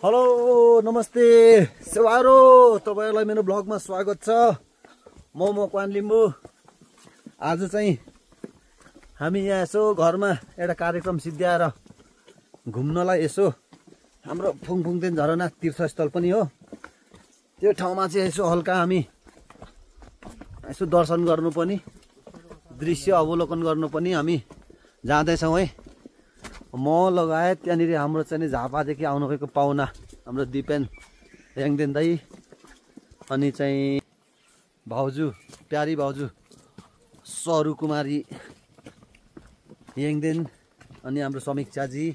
Hello नमस्ते सेवारो तपाईहरुलाई मेरो ब्लगमा स्वागत छ। म मकवान लिम्बू। आज चाहिँ हामी यहाँ यसो घरमा एउटा कार्यक्रम सिद्ध्याएर घुम्नलाई यसो हाम्रो फुङफुङदेन झरना तीर्थस्थल पनि हो। त्यो ठाउँमा चाहिँ यसो हल्का हामी यसो दर्शन गर्नु पनि दृश्य अवलोकन गर्नु पनि हामी जाँदैछौँ है। म लगायत त्यहाँनिर हाम्रो चाहिँ झापादेखि आउनुभएको पाहुना हाम्रो दिपेन याङदेन दाई अनि चाहिँ भाउजू प्यारी भाउजू सरू कुमारी याङदेन अनि हाम्रो समीक्षाजी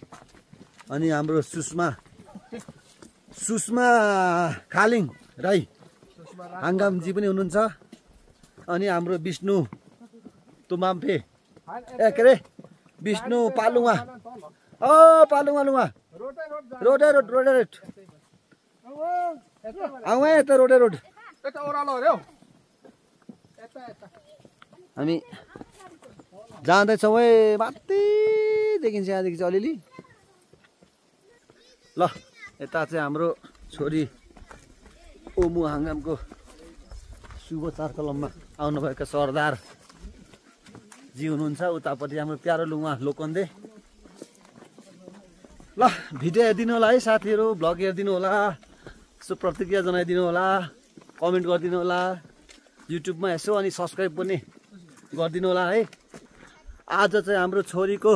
अनि हाम्रो सुषमा खालिङ राई हाङ्गामजी पनि हुनुहुन्छ अनि हाम्रो विष्णु तुम्बाम्फे के अरे विष्णु पालुङवा पालुङवा रोडे रोड आऊ यता रोडे रोड हामी जाँदैछौँ है। माथि देखिन्छ यहाँदेखि चाहिँ अलिअलि ल। यता चाहिँ हाम्रो छोरी ओमु हाङ्गामको शुभ चारकलममा आउनुभएका सरदार जी हुनुहुन्छ। उतापट्टि हाम्रो प्यारो लुङमा लोकन्दे। ल भिडियो हेरिदिनु होला है साथीहरू, ब्लग हेरिदिनु होला, यसो प्रतिक्रिया जनाइदिनु होला, कमेन्ट गरिदिनु होला युट्युबमा यसो, अनि सब्सक्राइब पनि गरिदिनु होला है। आज चाहिँ हाम्रो छोरीको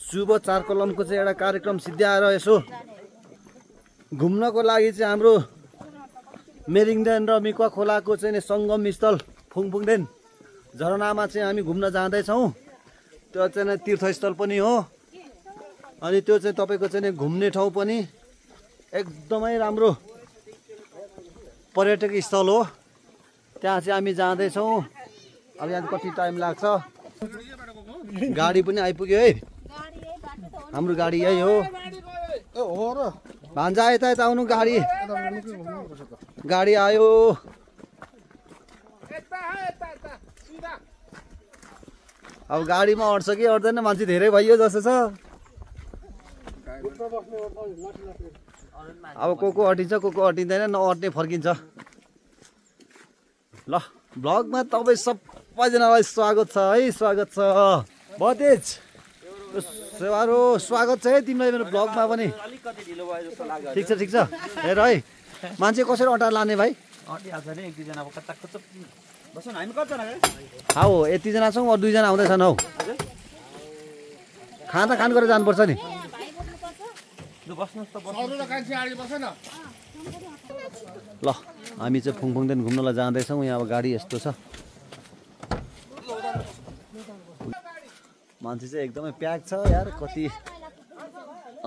शुभ चारकलमको चाहिँ एउटा कार्यक्रम सिद्ध्याएर यसो घुम्नको लागि चाहिँ हाम्रो मेरिङदेन र मिक्वा खोलाको चाहिँ सङ्गम स्थल फुङफुङदेन झरनामा चाहिँ हामी घुम्न जाँदैछौँ। त्यो चाहिँ तीर्थस्थल पनि हो अनि त्यो चाहिँ तपाईँको चाहिँ घुम्ने ठाउँ पनि एकदमै राम्रो पर्यटक स्थल हो। त्यहाँ चाहिँ हामी जाँदैछौँ। अब यहाँ कति टाइम लाग्छ, गाडी पनि आइपुग्यो है। हाम्रो गाडी यही हो भान्जा, यता यता आउनु, गाडी आयो। अब गाडीमा अट्छ कि अट्दैन, मान्छे धेरै भइयो जस्तो छ। अब को अटिन्छ को अटिँदैन, नअट्ने फर्किन्छ। ल ब्लगमा तपाईँ सबैजनालाई स्वागत छ है, स्वागत छ। बतेज सेवारो स्वागत छ है तिमीलाई मेरो ब्लगमा पनि। ठिक छ हेर है, मान्छे कसरी अटाएर लाने भाइ? हौ यतिजना छौँ, अरू 2 जना आउँदैछन् हौ। खाना खान गरेर जानुपर्छ नि। ल हामी चाहिँ फुङफुङदेन घुम्नलाई जाँदैछौँ। यहाँ अब गाडी यस्तो छ, मान्छे चाहिँ एकदमै प्याक छ यार। कति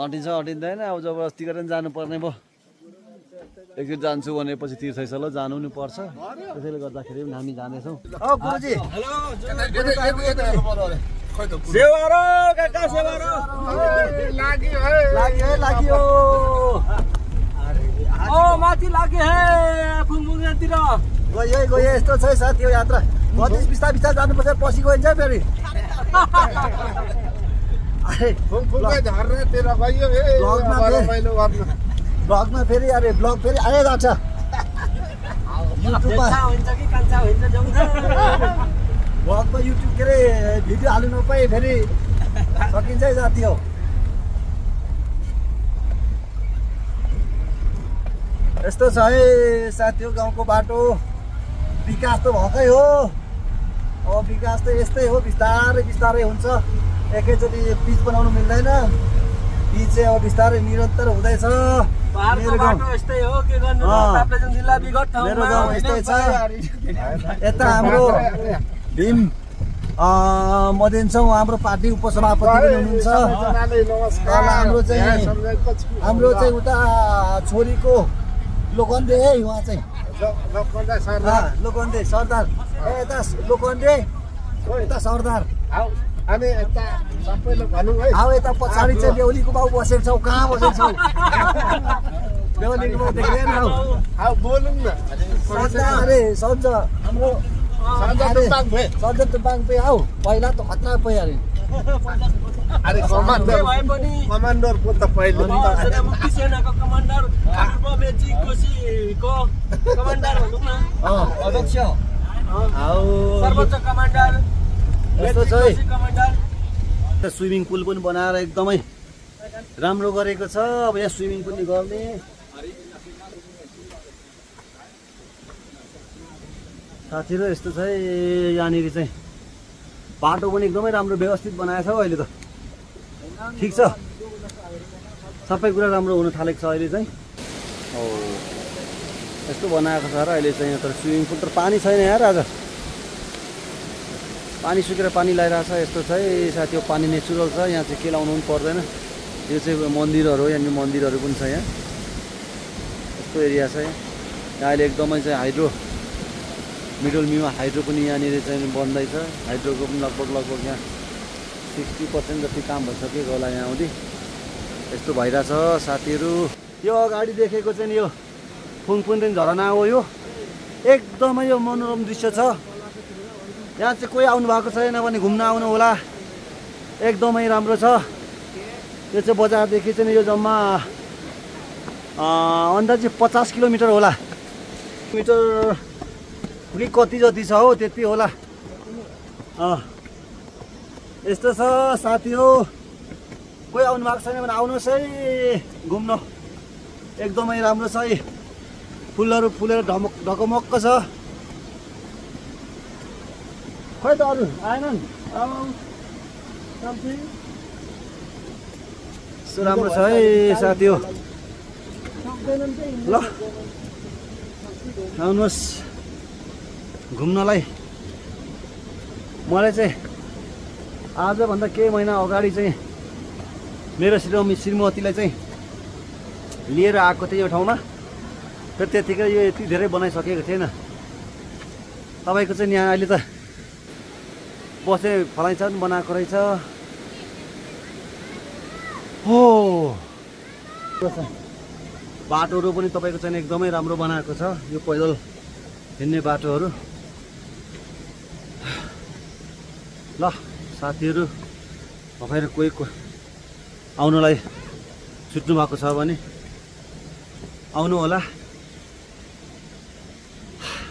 अटिन्छ अटिँदैन, अब जबरजस्ती गरेर जानुपर्ने भयो। एकचोटि जान्छु भनेपछि तीर्थस्थल जानु नि पर्छ, त्यसैले गर्दाखेरि पनि हामी जाँदैछौँ। गुरुजी लाग्यो माथि लाग्यो है फुङफुङतिर गयो। यस्तो छ साथी यो यात्रा, बत्तिस बिस्तारै जानुपर्छ, पछि गइन्छ फेरि। ब्लगमा फेरि अरे ब्लग फेरि आइरहेको छ युट्युबमा। ब्लगमा युट्युब के अरे भिडियो हाल्नु नपाए फेरि सकिन्छ है साथी हो। यस्तो छ है साथी हो गाउँको बाटो। विकास त भएकै हो, अब विकास त यस्तै हो, बिस्तारै हुन्छ। एकैचोटि पिच बनाउनु मिल्दैन, पिच चाहिँ अब बिस्तारै निरन्तर हुँदैछ। मेरो गाउँ यस्तै हो, के गर्नु, ताप्लेजुङ जिल्ला विगत ठाउँमा मेरो गाउँ यस्तै छ। यता हाम्रो भीम मदेन छ, हाम्रो पार्टी उपसभापति पनि हुनुहुन्छ। हाम्रो चाहिँ उता छोरीको लोकन्दे है, उहाँ चाहिँ लोकन्दे सरदार। यता लोकन्दे, यता सरदार। हामी यता सबैले भनौँ है। अब यता पछाडि चाहिँ बेहुलीको बाउ बसेको छौ। कहाँ बसेको छौ? बेहुलीको बाउ देख्दैन हौ। बोलौँ न अरे सन्ज हाम्रो सन्ज तुपाङ पे हौ। पहिला त खतरा पो अरे अरे कमान्डर को त पहिले मुक्ति सेनाको कमान्डर पूर्व मेची कोशीको कमान्डर भनौँ न अध्यक्ष सर्वोच्च कमान्डर यस्तो छ है कमान्डर स्विमिङ पुल पनि बनाएर एकदमै राम्रो गरेको छ। अब यहाँ स्विमिङ पनि गर्ने साथीहरु यस्तो छ है। यहाँनिर चाहिँ बाटो पनि एकदमै राम्रो व्यवस्थित बनाएको छ हौ अहिले त ठिक छ सबै कुरा राम्रो हुन थालेको छ अहिले चाहिँ। हो यस्तो बनाएको छ र अहिले चाहिँ तर स्विमिङ पुल तर पानी छैन यार आज पानी सुकेर पानी लगाइरहेको छ। यस्तो छ है साथी पानी नेचुरल छ यहाँ चाहिँ के लाउनु पनि पर्दैन। यो चाहिँ मन्दिरहरू हो यहाँनिर मन्दिरहरू पनि छ यहाँ यस्तो एरिया छ यहाँ अहिले एकदमै चाहिँ हाइड्रो मिडल मिमा हाइड्रो पनि यहाँनिर चाहिँ बन्दैछ। हाइड्रोको पनि लगभग यहाँ 60% जति काम भइसकेको होला यहाँ आउँदै यस्तो भइरहेछ साथीहरू। यो अगाडि देखेको चाहिँ यो फुङफुङदेन झरना हो यो एकदमै यो मनोरम दृश्य छ। यहाँ चाहिँ कोही आउनु भएको छैन भने घुम्न आउनु होला एकदमै राम्रो छ। यो चाहिँ बजारदेखि चाहिँ यो जम्मा अन्दाजी 50 किलोमिटर होला मिटर कि कति जति छ हो त्यति होला। यस्तो छ साथी हो कोही आउनु भएको छैन भने आउनुहोस् है घुम्न एकदमै राम्रो छ है। फुलहरू फुलेर ढकमक्क छ। खोइ त अरू आएनन् राम्रो छ है साथी हो ल आउनुहोस् घुम्नलाई। मलाई चाहिँ आजभन्दा केही महिना अगाडि चाहिँ मेरो श्रीमतीलाई चाहिँ लिएर आएको थिएँ यो ठाउँमा फेरि त्यतिकै यो यति धेरै बनाइसकेको थिएन। तपाईँको चाहिँ यहाँ अहिले त बस्ने फलाइन्छ पनि बनाएको रहेछ हो। बाटोहरू पनि तपाईँको चाहिँ एकदमै राम्रो बनाएको छ यो पैदल हिँड्ने बाटोहरू। ल साथीहरू तपाईहरु कोही आउनलाई छुट्नु भएको छ भने आउनु होला।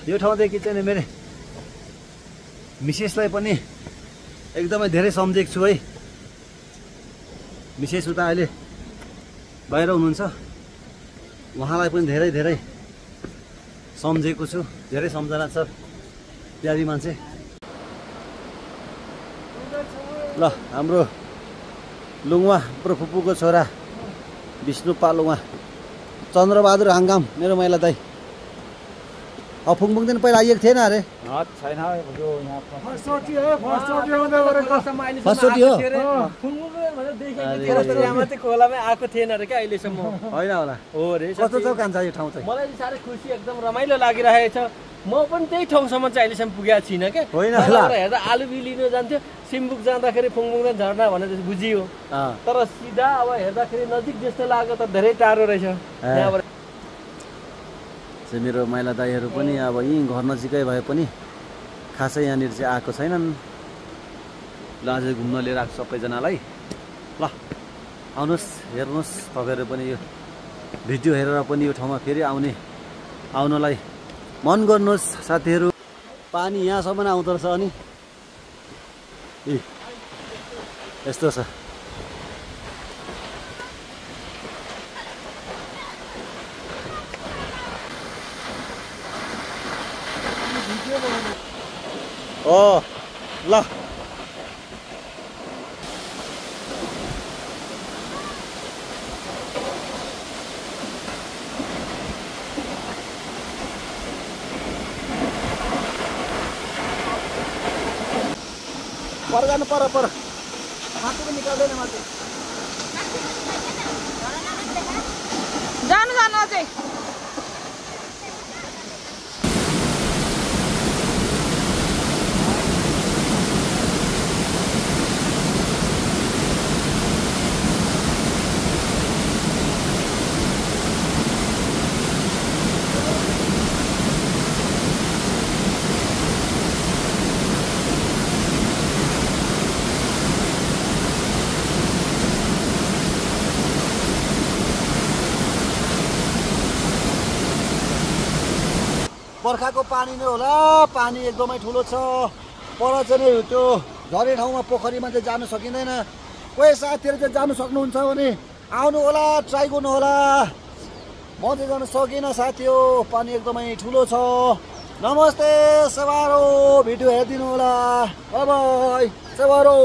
यो ठाउँदेखि चाहिँ मेरो मिसेसलाई पनि एकदमै धेरै सम्झेको छु है। मिसेस उता अहिले बाहिर हुनुहुन्छ उहाँलाई पनि धेरै धेरै सम्झेको छु। धेरै सम्झना छ प्यारी मान्छे। ल हाम्रो लुङवा प्रफुपुको छोरा विष्णु पालुङवा चन्द्रबहादुर हाङगाम मेरो माइला दाई अब फुङफुङदेखि पहिला आइएको थिएन अरे छैन यो यहाँ फर्स्ट चोटि हो मात्रै खोलामै आएको थिएन अरे क्या अहिलेसम्म होइन होला हो रे। कस्तो छ कान्छ यो ठाउँ चाहिँ मलाई साह्रै खुसी एकदम रमाइलो लागिरहेछ। म पनि त्यही ठाउँसम्म चाहिँ अहिलेसम्म पुगेको छिनँ क्या। होइन हेर्दा आलु लिनु जान्थ्यो सिम्बुक जाँदाखेरि फुङफुङदेन झर्ना भनेर बुझियो तर सिधा अब हेर्दाखेरि नजिक जस्तो लाग्यो त धेरै टाढो रहेछ यहाँबाट। मेरो माइला दाईहरू पनि अब यहीँ घर नजिकै भए पनि खासै यहाँनिर चाहिँ आएको छैनन्। ल आज घुम्न लिएर आएको सबैजनालाई। ल आउनुहोस् हेर्नुहोस् तपाईँहरू पनि यो भिडियो हेरेर पनि यो ठाउँमा फेरि आउनलाई मन गर्नुहोस् साथीहरू। पानी यहाँसम्म आउँदो रहेछ अनि यस्तो छ। ओ ल पर जानु पर माथि पनि निकाल्दैन माथि जानु अझै बर्खाको पानी नै होला, पानी एकदमै ठुलो छ। पर चाहिँ त्यो झरे ठाउँमा पोखरीमा चाहिँ जानु सकिँदैन। कोही साथीहरू चाहिँ जानु सक्नुहुन्छ भने आउनु होला, ट्राई गर्नु होला। म चाहिँ जान सकिनँ साथी हो, पानी एकदमै ठुलो छ। नमस्ते सेवारो, भिडियो हेरिदिनु होला। Bye bye सेवारो।